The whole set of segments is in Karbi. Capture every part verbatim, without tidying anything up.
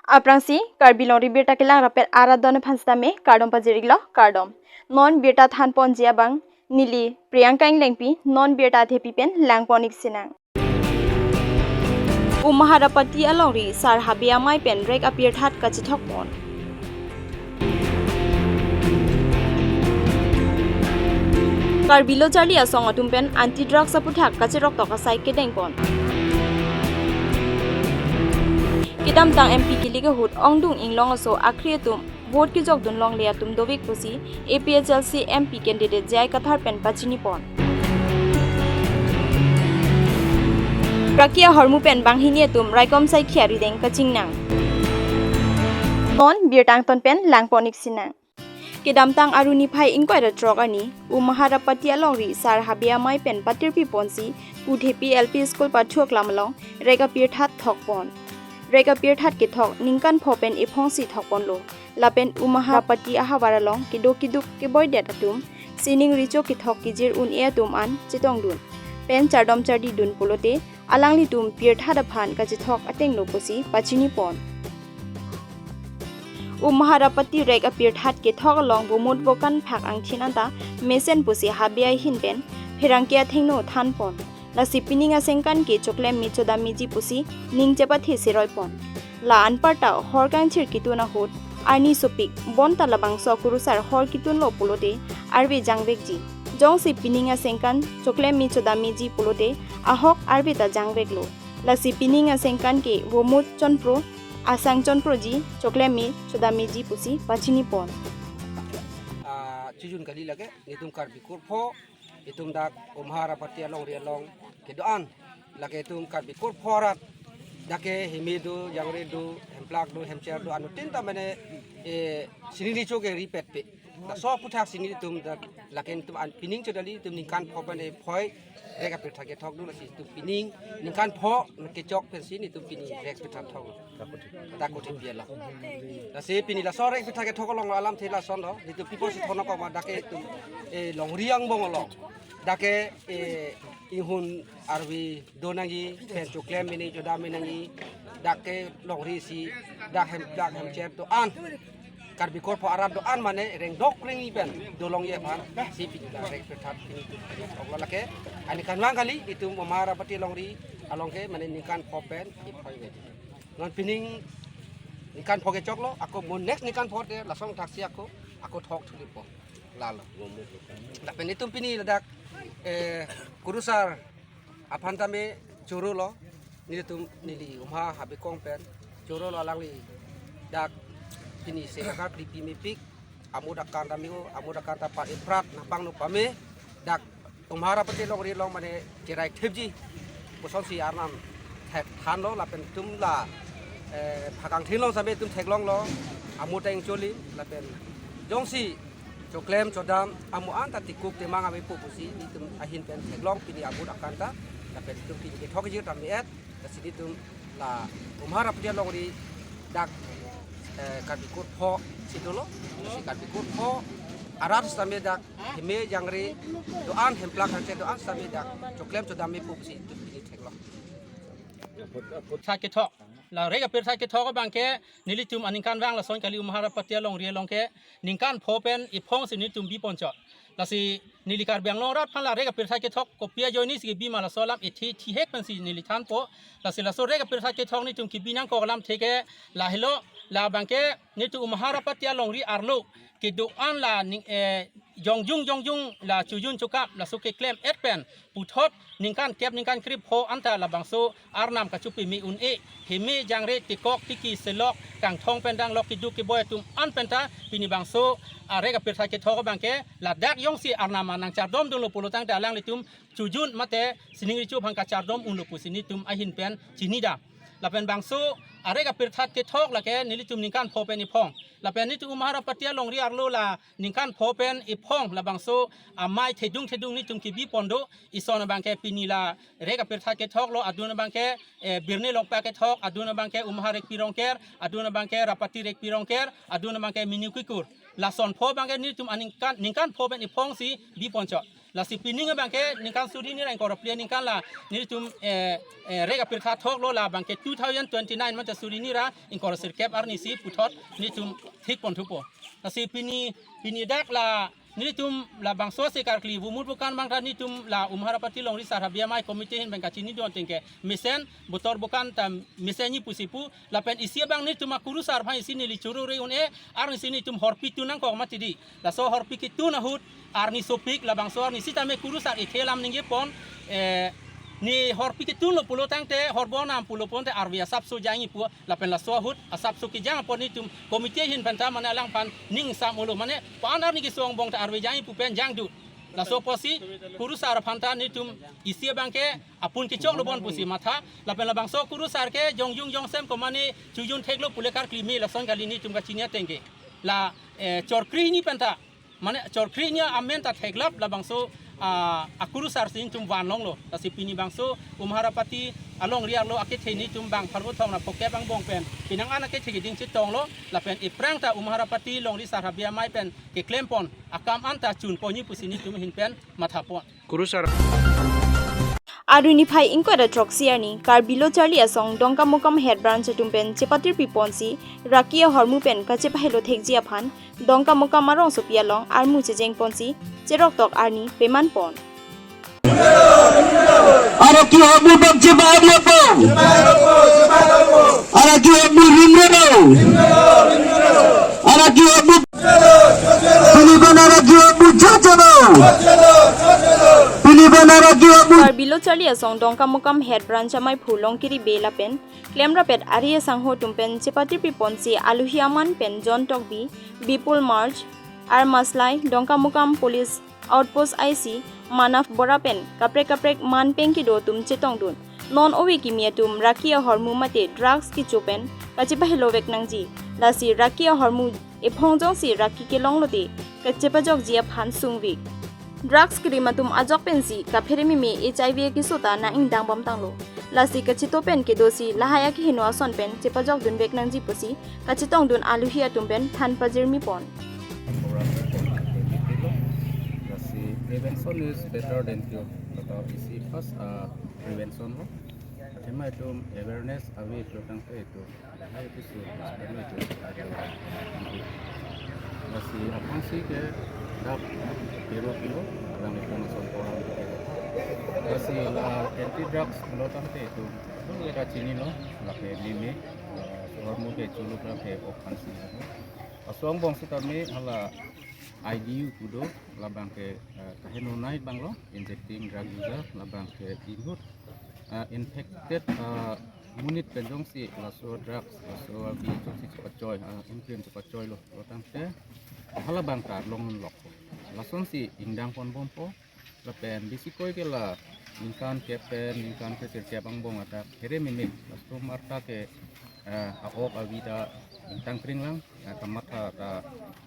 Aphrangsi Karbi Longri Birta kelang rapet arat adon aphan sitame kardom pajir-iklo, kardom. Non birta thanponji abang neli Priyanka Englengpi, non birta athepi pen langpon-ik sinang. Umharapati alongri sar habe amei pen rek apirthat kachethokpon. Karbi lo charli asong atum pen anti drugs aputhak kacheroktok asai kedengpon. Kedamtang M P kilik ahut ongdung inglong aso akhri atum vote kejokdun longle atum dovik pusi A P H L C M P candidate J I Kathar pen pachinipon. Praki ahormu pen banghini atum raikom saikhi arideng kachingnang. Non birta angton pen langpon-ik sinang. Kedamtang Aru niphai ingkoi ra throk arni, Umharapati alongri sar habe amei pen patirpiponsi Puthepi L P School pathu aklam along rek apirthat thokpon. Rek apirthat kethok ningkan pho pen iphongsi thokponlo. Lapen Umharapati ahavar along kedo keduk keboidet atum, sining recho kethok kejir un-e atum an chetongdun pen chardom chardidun pulote alanglitum pirthat aphan kachethok atenglo pusi pachinipon. Umharapati rek apirthat kethok along bomut bokan phak angthin anta mesen pusi habe ahin pen pherangke athengno thanpon. Lasi pining asengkan ke choklem me chodam meji pusi ning chepathe seroipon. La anparta hor kangthir ketun ahut arni sopik bonta labangso akurusar hor ketunlo pulote arve jangvekji. Jongsi pining asengkan choklem me chodam meji pulote ahok arve ta jangveklo. Lasi pining asengkan ke bomut chonpro, asang chonproji, choklem me chodam meji pusi pachinipon. Ah, chojun kali lake, netum Karbi kurpho, itum dak Umharapati alongri along kedo-an, lake itum Karbi kurpho arat, dak ke heme do, jangre do, hemplak do, hemcher do, anuttin ta mane, eh, sining recho ke ripetpe. Laso aputhak si netum dak, lake netum an pining chodali, itum ningkan pho pen iphoi rek apirthat kethok do, lasi itum pining ningkan pho kechok pensi netum pini rek apirthat thoklo. Dak kote pielo. Lasi pini laso rek apirthat kethok along alamthe lasonlo. Netum pi apotsi thonokok ma, dak ke itum, eh, longri angbong along, dak ke, eh, inghun arve do nangji, pen choklem mene chodam me nangji, dak ke longri si, dak hem, dak hemcher do-an, Karbi kurpho arat do-an mane rengdok rengni pen dolongji aphan si pini la rek apirthat pini thoklo lake. Aningkanvang kali, itum Umharapati alongri along ke mane ningkan pho pen iphoi ve. Non pining ningkan pho kechoklo, ako mo next ningkan pho te lason thaksi ako, ako thok thulipo. Lalo. Lapen itum pini ladak, eh, kurusar aphan tame chorolo, nelitum neli Umha habe kong pen chorolo, alangli dak pini se kakar kripi mepik, amut akan tame o, amut akan ta pa iprat nabang no pame, dak Umharapati alongri along mane cherai thepji pusonsi arnam thek thanlo, lapen itum la, eh, phak angthin along same itum theklonglo, amut ta ingcholi, lapen jongsi choklem chodam amo anta tikuk temang avepo pusi netum ahin pen theklong pini amut akan ta, lapen itum pini kethok kejir ta me-et, lasi netum la Umharapati alongri dak, eh, Karbi kurpho si dolo, si Karbi kurpho arat sitame dak heme jangre do-an, hemplak hemcher do-an sitame dak choklem chodam mepo pusi netum pini theklong. Apirthat kethok. La rek apirthat kethok abang ke nelitum aningkanvang lason kali, Umharapati alongri along ke ningkan pho pen iphongsi netum biponchot. Lasi neli Karbi Anglong arat aphan la rek apirthat kethok kopi ajoine si kebi ma laso alam ithi thihek pensi neli thanpo. Lasi laso rek apirthat kethok netum kebi nangkok alamthe ke lahelo, labang ke netum Umharapati alongri arlo kedo-an la ning, eh, jongjung jongjung la chojun chokap laso keklem-et pen puthot ningkan kep ningkan krepho anta labangso arnam kachopi me un-e, heme jangre tikok tiki selok kangthong pen danglok keduk keboi atum an penta pini bangso arek apirthat kethok abang ke ladak jongsi arnam anang chardomdunlo pulo tangte alanglitum chojun mate sining recho aphan kachardom unlo pusi netum ahin pen chinidam. Lapen bangso arek apirthat kethok lake nelitum ningkan pho pen iphong. Lapen netum Umharapati alongri arlo la ningkan pho pen iphong labangso amei thedung thedung netum kebipon do. Ison abang ke pini la rek apirthat kethoklo, adun abang ke, eh, Birni Longpa kethok, adun abang ke Umha Rekpi Rongker, adun abang ke Rapati Rekpi Rongker, adun abang ke Mini Kukur. Lason pho abang ke netum aningkan, ningkan pho pen iphongsi biponchot. Lasi pining abangke ningkan suri hini ra ingkoi ra phli aningkan la nelitum eh, eh, rek apirtha thoklo, labangke two thousand twenty-nine mate suri hini ra ingkoi ra sirkep arni si puthot nelitum thik pon thupo. Lasi pini pini dak la nelitum labangso si karkli vumut bukan bang ta nelitum la Umharapati Longri Sar Habi Amei Committee ahin pen kachini don ateng ke mesen botor bukan ta mesen ni pusi pu lapen isi abang nelitum akurusar aphan isi neli churu re un-e arni si nelitum horpi tun nangkok mati di. Laso horpi ketun ahut arni sopik labangso arni sitame kurusar ethe alam ningje pon eh, ne horpi ketunlo pulo tangte horbonam pulo ponte arve asapso jangji pu lapen laso ahut asapso kejang apot nelitum committee ahin pen ta mane alangphan ning sam olo mane pan arni keso angbong ta arve jangji pu pen jangdun. Laso apotsi kurusar aphan ta nelitum isi abangke apun kechoklo bon pusi matha lapen labangso kurusar ke jongjung jongsem ko mane chojun theklo pule karkli me lason kali nelitum kachini ateng ke. La eh, chorkri hini pen ta mane chorkri hini amen ta theklap labangso ah, akurusar si nelitum van longlo. Lasi pini bangso Umharapati alongri arlo akethe nelitum bang pharvo thong ra phokep angbong pen penang an akethe keding chetonglo lapen iphrang ta Umharapati Longri Sar Habi Amei pen keklem pon akam an ta chun ponji pusi nelitum ahin pen matha pon. Kurusar. Arni niphai ingkoi ra throksi arni Karbi Lo Charli Asong Dongkamukam Head Branch atum pen chepatirpi ponsi raki ahormu pen kachepahelo thekji aphan Dongkamukam arongsopi along armu chejeng ponsi cheroktok arni peman pon. Araki ahormu pen chepahelo po. Araki ahormu rimro. Araki ahormu. Pini pen araki ahormu jajalo. Pini pen araki ahormu. Karbi Lo Charli Asong Dongkamukam Head Branch amei phu Longkiri Bey lapen klemrapet ari asangho atum pen chepatirpi ponsi alohi aman pen John Tokbi, Bipul March, R Maslai, Dongkamukam Police Outpost I C Manav Bora pen kaprek kaprek man pen kedo atum chetongdun. Non ove kimi atum raki ahormu mate drugs kecho pen kachepahelovek nangji. Lasi raki ahormu ephong jongsi raki kelong lote kachepajokji aphan sungvik. Drugs kerim atum ajok pensi kaphere meme H I V keso ta nang-ingdang bom tanglo. Lasi kachito pen kedosi lahai akeheno ason pen chepajokdunvek nangji pusi kachetongdun alohi atum pen than pajirmi pon. Lasi prevention is better than cure. Kata isi first uh, prevention ho. Athema itum awareness ave itum tangte itum. Hai itum su, itum su. Lasi aphansi ke dak piro piro, alang itum ason porang. Lasi la anti drugs lo tangte itum. Itum le kachinilo, lake meme, eh, hormu kecho lo tangte aphansi. Laso angbong sitame hala I D U pu do, labangke eh, kaheno nai banglo, injecting drug user, labangke inhut eh, infected eh, monit pen jongsi laso drugs, laso abi jongsi chepachoi, eh, inkrim chepachoilo, lo tangte halabang ta longlok. Lasonsi ingdang pon bompo, lapen bisi koi ke la ningkan kep pen, ningkan kep sirkep angbong adak phere meme, laso marta ke eh, a-ok avi ta ingtang kring lang, eh, kamatha ta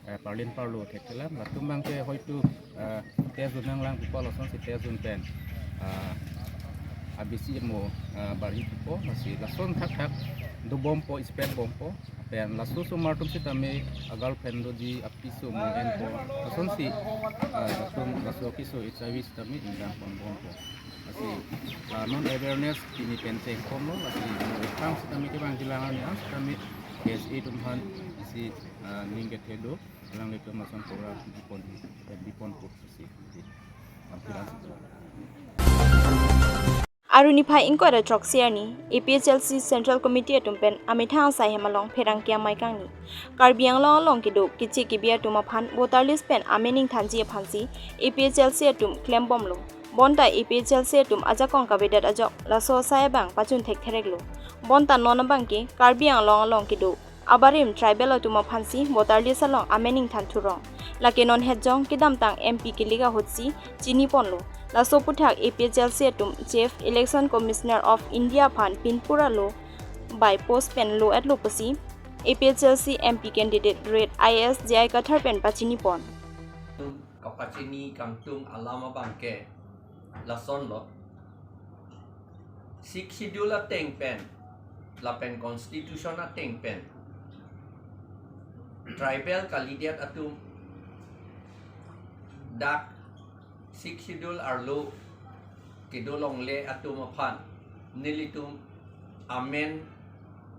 eh, parlin parlo thekthelang, latum abangke hoitu eh, test dun nanglang pupo, lasonsi test dun pen eh, abisi mo eh, bari pupo, lasi lason thakthak dobompo, spread bompo, pen laso osomar atum sitame a-girlfriend doji, apiso mo enpo, lasonsi eh, latum laso keso H I V sitame ingdang pon bompo. Lasi ah, non awareness pini pen chengkomlo, lasi mo ipang sitame kevang jilang ani ang sitame S A atum aphan isi ah, ning kethe do, alanglitum ason program bipon, bipon put si. Ampiran si. Arni niphai ingkoi ra throksi arni A P H L C Central Committee atum pen amethang asai hem along pherangke amei kangni. Karbi Anglong along kedo keche kebi atum aphan voter list pen amening thanji aphansi A P H L C atum klembomlo. Bonta A P H L C atum ajakong kavedet ajok laso asai abang pachun thekthereklo. Bonta non abangke Karbi Anglong along kedo abarim tribal atum aphansi voter list along amening than thurong. Lake non hetjong kedamtang M P kelik ahutsi chiniponlo. Laso aphuthak A P H L C atum Chief Election Commissioner of India aphan pinpur alo by post pen lo-etlo pusi A P H L C M P candidate ret I A S J I Kathar pen pachinipon. Kapachini kangtung alam abangke lasonlo. Sixth Schedule ateng pen lapen Constitution ateng pen tribal kalidet atum dak Sixth Schedule arlo kedo longle atum aphan nelitum amen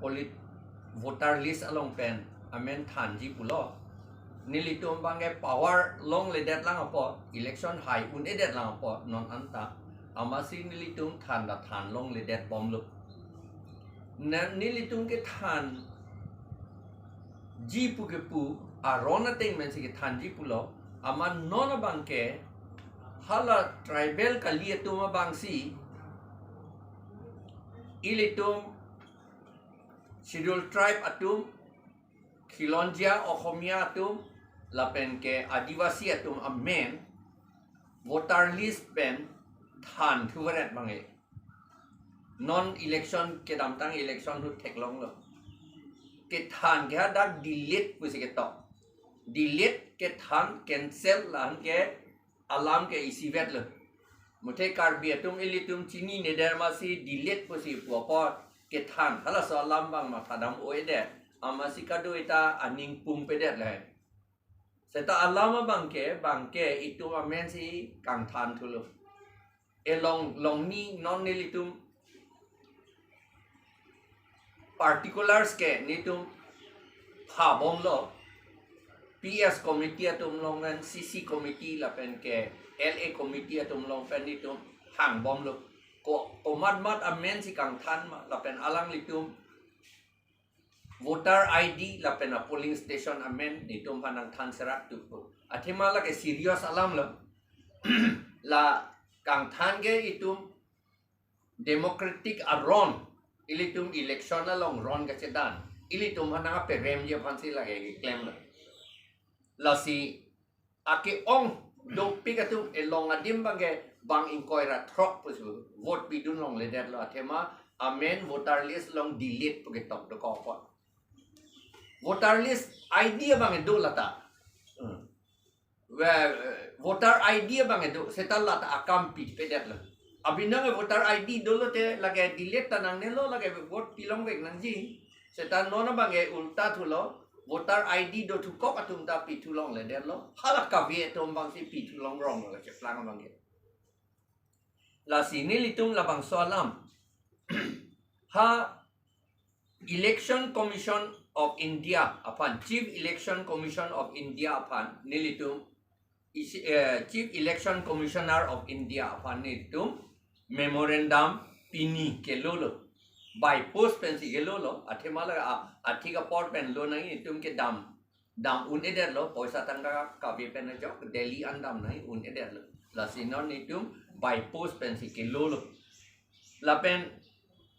polit voter list along pen amen thanji pulo. Nelitum abangke power longledet lang apot, election hai un-edet lang apot non anta, amatsi nelitum than ta than longledet bomlo. Na nelitum kethanji pu kepu aron ateng pensi kethanji pulo. Amat non abangke hala tribal kali atum abangsi ilitum Scheduled Tribe atum, Khilonjia Oxomiya atum, lapen ke Adivasi atum amen voter list pen than thuvaret abangke non election kedamtang election ahut theklonglo. Kethan ke hadak delete pusi ketok. Delete, kethan, cancel, la-an ke alam ke isivetlo. Muthe Karbi atum ilitum chinine der amatsi delete pusi pu apot kethan, halaso alam abang matha dam-o-edet. Amatsi kado-eta aning pumpedet le. Seta alam abangke, abangke itum amensi kangthan thulo. Elong longni non nelitum particulars ke nelitum phabomlo. P S committee atum along pen, C C committee lapen ke L A committee atum along pen nelitum hangbomlo. Ko, komat mat amensi kangthan ma, lapen alanglitum voter I D lapen a polling station amen nelitum aphan nangthan serak tu pu. Athema lake serious alamlo. La kangthan ke itum democratic aron, ilitum election along ron kachedan, ilitum aphan nangperemji aphansi lake keklemlo. Lasi ake-ong dopik atum elong adim abangke bang ingkoi ra throk pusi vote pidun longledetlo, athema amen voter list along delete pu ketok dokok apot. Voter list I D abangke do lata. Hmm. Ve-, voter I D abangke do, seta lata akam pipedetlo. Abinong voter I D dolo te lake delete ta nangnelo, lake vote pilongvek nangji. Seta non abangke ulta thulo, voter I D do thukok atum ta pithu longledetlo. Hala kave atum abangsi pithu longronglo kacheplang abangke. Lasi nelitum labangso alam ha Election Commission of India aphan, Chief Election Commission of India aphan nelitum isi, eh, Chief Election Commissioner of India aphan nelitum memorandum pini kelolo. By post pensi kelolo, athema la a, athik apor pen lo nangji, itum kedam dam un-edetlo, poisa tangka kave pen ajok, Delhi an dam nangji un-edetlo. Lasi non nelitum by post pensi kelolo. Lapen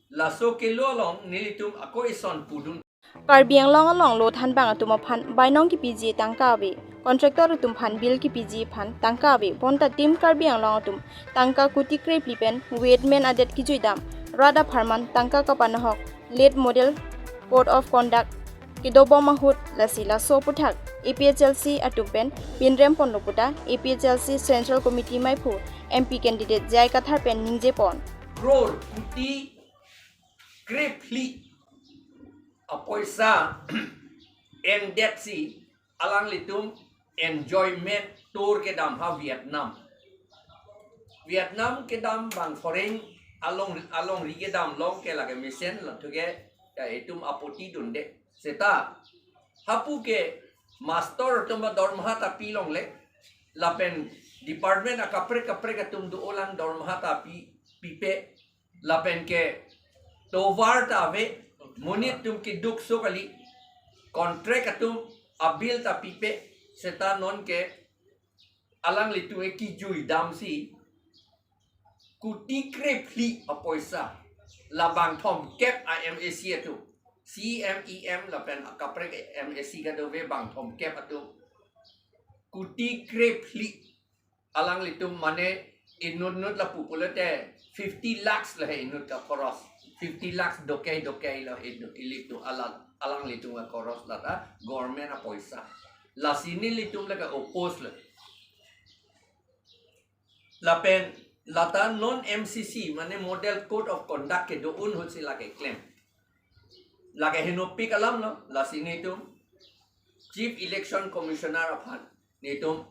laso kelo along nelitum ako ison pudun. Karbi Anglong along lo thanbang atum aphan bainong kepiji tangka ave, contractor atum aphan bill kepiji aphan tangka ave, bonta Team Karbi Anglong atum tangka kuti krephli pen wet men adet kijuidam, rat apharman tangka kapanahok, late model code of conduct kedobom ahut, lasi laso aputhak A P H L C atum pen pinrem ponlo puta A P H L C Central Committee maiphu M P candidate J I Kathar pen ningje pon. Crore, kuti krephli apoisa endetsi alanglitum enjoyment tour kedam ha Vietnam. Vietnam kedam bang foreign along, alongri kedam long ke lake mesen lo thuke, ya itum apoti dunde. Seta hapu ke master atum dormaha ta pilongle, lapen department akaprek kaprek atum do-olang dormaha ta pi, pipe, lapen ke tovar ta ave, monit atum keduk so kali, contract atum abill ta pipe, seta non ke alanglitum ke kijuidamsi kuti krephli apoisa, la bang thomkep a M A C atum, C E M, E M lapen akaprek M A C kadove bang thomkep atum, kuti krephli alanglitum mane inut nut lapu pulote fifty lakhs lahe inut ka khoros. Fifty lakhs dokei dokei lo inut, ilitum alang, alanglitum ka khoros lata government apoisa. Lasi nelitum lake oppose lo. Lapen lata non M C C, mane Model Code of Conduct kedo un ahutsi lake klem. Lake henopik alam lo, lasi nelitum Chief Election Commissioner aphan nelitum,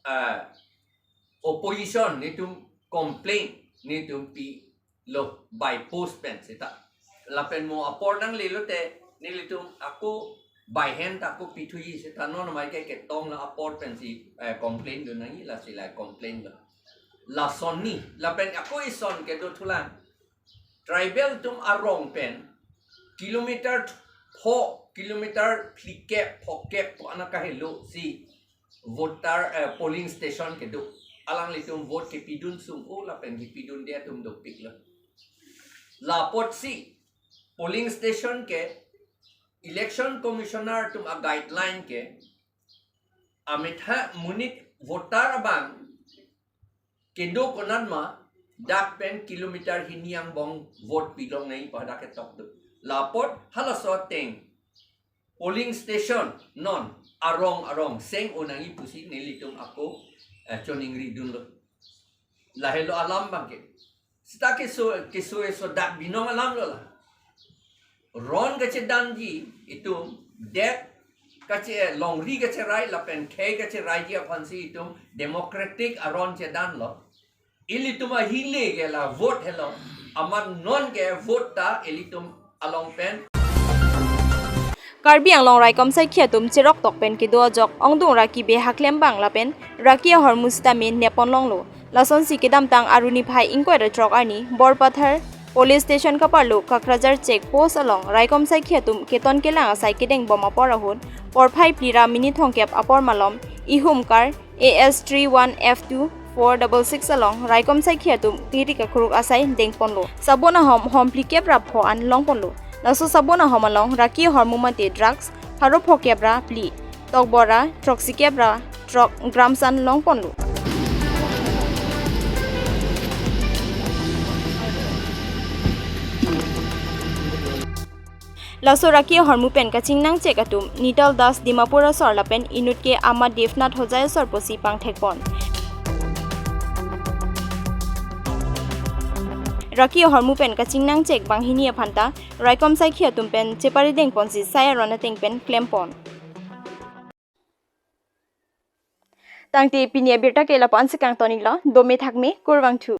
ah, opposition netum complain netum pilo by post pen seta. Lapen mo apor nanglelo te nelitum ako by hand ta ako pithuji seta non mai ke ketong la apor pensi, eh, complain do nangji, lasi la complain lo. Lason ni, lapen ako ison kedo thulang. Tribal atum arong pen kilometer pho, kilometer phlikep, phokep pu ana kahelo si voter, eh, polling station kedo. Alanglitum vote kepidun sung-o lapen kepidunde atum dopiklo. Lapotsi polling station ke election commissioner atum a guideline ke amitha monit voter abang kedo konat ma dak pen kilometer hini angbong vote pilong nangji pu dak ketok do. Lapot halaso ateng polling station non arong arong seng-o nangji pusi nelitum ako, eh, choningri dunlo. Lahelo alam abang ke. Seta keso, keso eso dak binong alam lo la. Ron kachedanji itum, det kache, longri kacherai lapen khei kacheraiji aphansi itum democratic aron chedanlo. Ilitum ahile ke la vote helo. Amat non ke vote ta ilitum along pen. Karbi Anglong raikom saikhi atum cherok tok pen kedo ajok ongdung ra kibe haklem abang lapen raki ahormu sitame nepon longlo. Lasonsi kedamtang Aru niphai ingkoi ra throk arni Borpathar Police Station kaparlo Kakrajar check post along raikom saikhi atum keton kelang asai kedeng bom apor ahut porphai phli ra minit thomkep apor malom ihum car A S three one F two four double six along raikom saikhi atum kiri kakruk asai dengponlo. Sabon ahom hom phlikep ra pho an longponlo. Laso sabon ahom along raki ahormu mate drugs pharo phokep ra phli, tokbor ra throksikep ra throk grams an longponlo. Laso raki ahormu pen kachingnang chek atum Nital Das Dimapur asor lapen inut ke ama Devnath Hojai asor pusi pangthekpon. Raki ahormu pen kachingnang chek banghini aphanta raikom saikhi atum pen chepari dengponsi sai aron ateng pen klempon. Tangte pini abirta ke lapu-an si kangtonlo, dome thakme, kurvangthu.